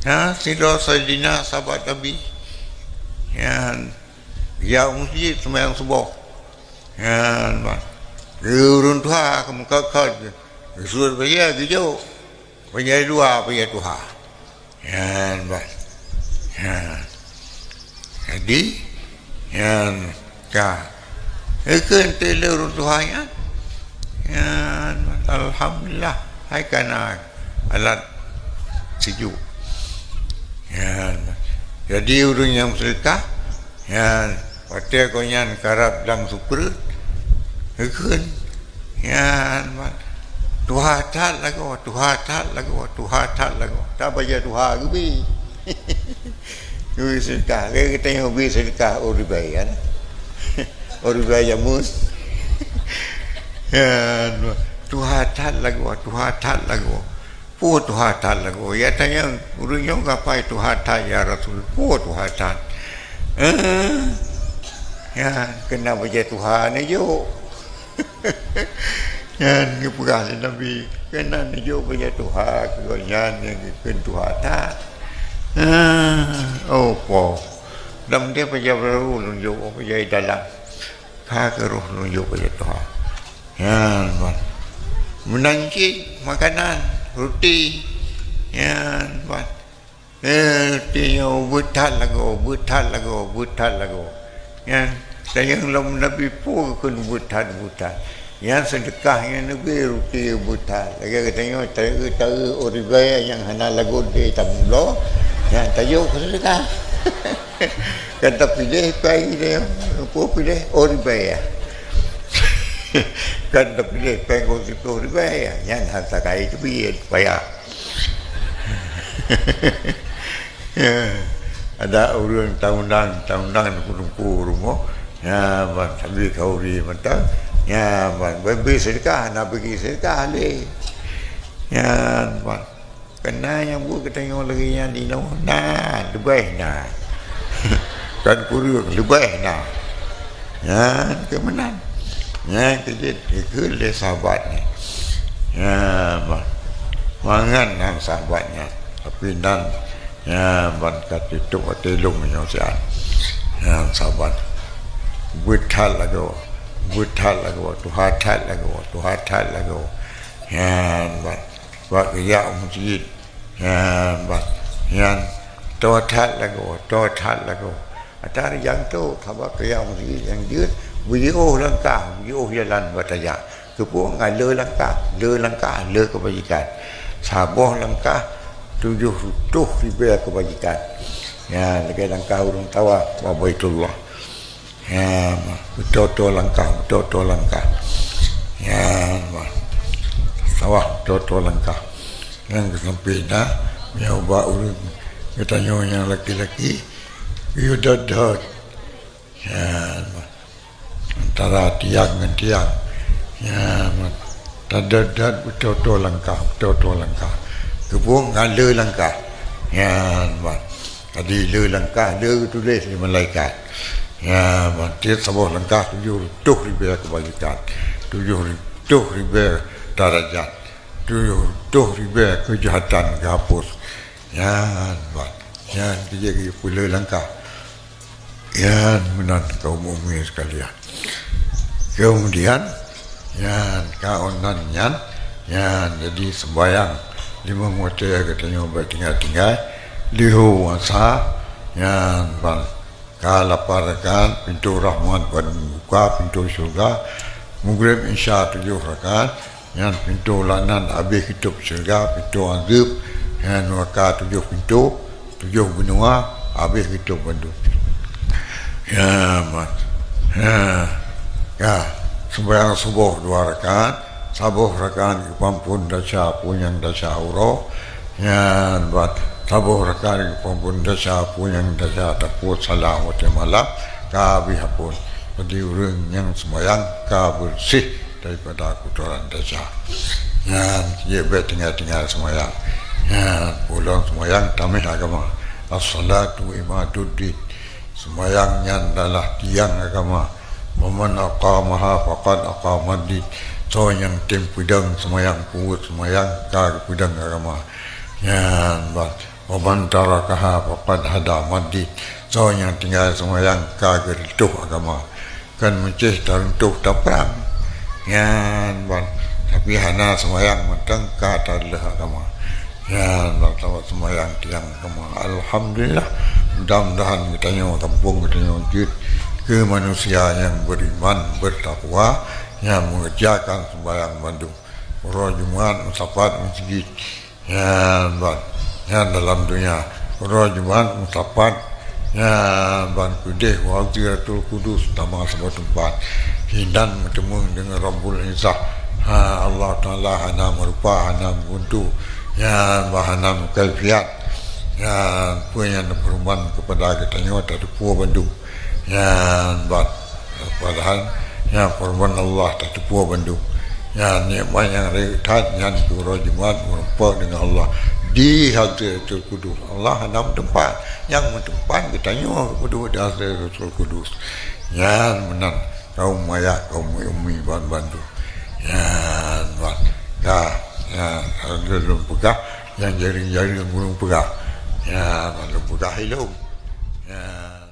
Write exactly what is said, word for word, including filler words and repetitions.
Nah, sidroe Saidina sahabat Nabi. Nyan, ya, u meuseujid seumayang suboh. Nyan, bah. Ureuëng tuha keumeukot-kot. Geusut bajée geujok. Bajée dua, bajée tuha. Nyan, bah. Nyan. Jadi, nyan, ka. Ikheun teuh lé ureuëng tuha nyan. Nyan, alhamdulillah, hai ka na alat sijuek. Nyan. Jadi, ureuëng nyang meuseudeukah, nyan, watée gobnyan karab lam sukreut, ikheun. Nyan, bah. Tuha that lagoe, tuha that lagoe, tuha that lagoe. Tabajée tuha geubi. Geubi seudeukah. Lé geutanyoe bi seudeukah, oh, ribée, kan? Oh, ribée jameun. Nyan, bah. Tuha that lagoe, tuha that lagoe. Peue tuha that lagoe? Ya tanyong, ureuëng nyoe kapai tuha that, ya Rasul? Peue tuha that? Eh? Ya, keunan bajée tuha neujok. Nyan geupeugah lé Nabi, keunan neujok bajée tuha keu gobnyan nyang geukheun tuha that. Eh, oh, po. Lam dia bajée barô lôn jok, bajée dalam. Ka keuh roh lôn jok bajée tuha. Nyan, bah. Meunan cit makanan, ruti. Nyan, bah. Eh, ruti nyoe beuet that lagoe, beuet that lagoe, beuet that lagoe. Nyan, tanyong lom Nabi peue geukheun beuet that, beuet that. Nyan seudeukah nyan leubeh ruti beuet that. Lagée geutanyoe tareuek-tareuek, oh, ribée nyang hana lagot lé tamulo, nyan tajok keu seudeukah. Kan tapiléh pai dia, peue piléh? Oh, ribée. Kan tapiléh pai keu siplôh ribée, nyan hana sakai teubiet, payah. Ya. Ada ureuëng taundang, taundang teungku-teungku rumoh, ya, ban, sambil khauri mantong, ya, ban, bri seudeukah, hana bri seudeukah lé. Ya, ban. Keunan nyang buet geutanyoe lagée nyan inoe na, leubeh na. Kan kureueng, leubeh na. Nyan keuh meunan. Nyan keuh jeuet geukheun lé sahabat nyan. Nyan, bah. Mangat nan sahabat nyan. Tapi nan, nyan ban ka tutup até lôn meunyoe siat. Nyan sahabat. Beuet that lagoe, beuet that lagoe, tuha that lagoe, tuha that lagoe. Nyan ban. Bak geujak u meuseujid. Nyan, bah, nyan, toe that lagoe, toe that lagoe. Ata rijang tu, haba geujak u meuseujid nyang jeuet, beujiôh langkah, beujiôh jalan bak tajak. Keupeue? Ngon le langkah, le langkah, le keubajikan. Saboh langkah, tujoh reutôh ribée keubajikan. Nyan, lagée langkah ureuëng tawa bak Baitullah. Ya, beutôi-toi langkah, beutôi-toi langkah. Ya, sawah beutôi-toi langkah. Nyang keusampé na, meunyoe bak ureuëng geutanyoe nyang laki-laki, geuyue dot-dot. Ya, antara tiang ngon tiang. Ya, tadot-dot beutôi-toi langkah, beutôi-toi langkah. Keupeue? Ngon le langkah. Ya, ban. Jadi, le langkah, le geutuléh lé malaikat. Ya, ban, tiep saboh langkah tujoh reutôh ribée keubajikan, tujoh reutôh ribée darajat, tujoh reutôh ribée keujahatan geuhapus. Nyan, ban, nyan keuh jeuet geupeu le langkah. Nyan meunan kaum mukmin sekalian. Keumudian, nyan, ka 'oh nan nyan, nyan, jadi seumbahyang limong watée geutanyoe beutinggai-tinggai, leuhô asa, nyan, ban, ka lapan rakaat, pintoe rahmat ban buka, pintoe syeuruga, Maghrib, Isya tujoh rakaat, nyan pintoe laknat habéh geutôb syeuruga, pintoe azeueb, nyan neuraka tujoh pintoe, tujoh beunua, habéh geutôb bandum. Ya, mat. Ya. Ya. Seumbahyang suboh dua rakaat, saboh rakaat geupeuampon desya peue nyang desya uroe. Nyan, mat. Saboh rakaat geupeuampon desya peue nyang desya tapeubuet salah watée malam, ka habéh ampon. Jadi ureuëng nyang seumbahyang ka beureuséh daripada kotoran desya. Nyan, jeuet bék tinggai-tinggai seumbahyang. Nyan, ulôn seumbahyang tameh agama. As-salatu imaduddin. Seumbahyang nyan adalah tiang agama. Wa man aqamaha faqad aqamaddin. Soe nyang tem peudong seumbahyang, peubuet seumbahyang, ka geupeudong agama. Nyan ban, "Wa man tarakaha faqad hada maddin." Soe nyang tinggai seumayang ka geureutôh agama. Kan meucéh tareutôh taprang. Nyan ban, tapi hana seumayang mantong ka taleuh agama. Nyan ban, sabab seumayang tiang agama. Alhamdulillah, mudah-mudahan geutanyoe, gampông geutanyoe jeuet keu manusia nyang beriman, bertakwa, nyang mengerjakan sembahyang bandum. Uroe Jumat meusapat meuseujid. Nyan ban, nyan dalam donya. Uroe Jumat meusapat, nyan ban keudeh u Hadratul Qudus, tamong saboh teumpat. Hinan meuteumeung deungon Rabbul Izzah. Ha, Allah Taala hana meurupa, hana meuguntu, nyan ban hana meukaifiat. Nyan peue nyang neupeuruman keupada geutanyoe tateupeue bandum. Nyan ban, padahai nyan feureuman Allah tateupeue bandum. Nyan nikmat nyang rayeuk that nyan keu uroe Jumat meureumpok deungon Allah di Hadratul Qudus. Allah hana meuteumpat, nyang meuteumpat geutanyoe geupeudeuh di Hadratul Qudus. Nyan meunan kaum maya, kaum umi ban bandum. Nyan ban, ka, nyan lôn peugah, nyang jaring-jaring lôn peugah. Nyan ban lôn peugah ilôn. Nyan.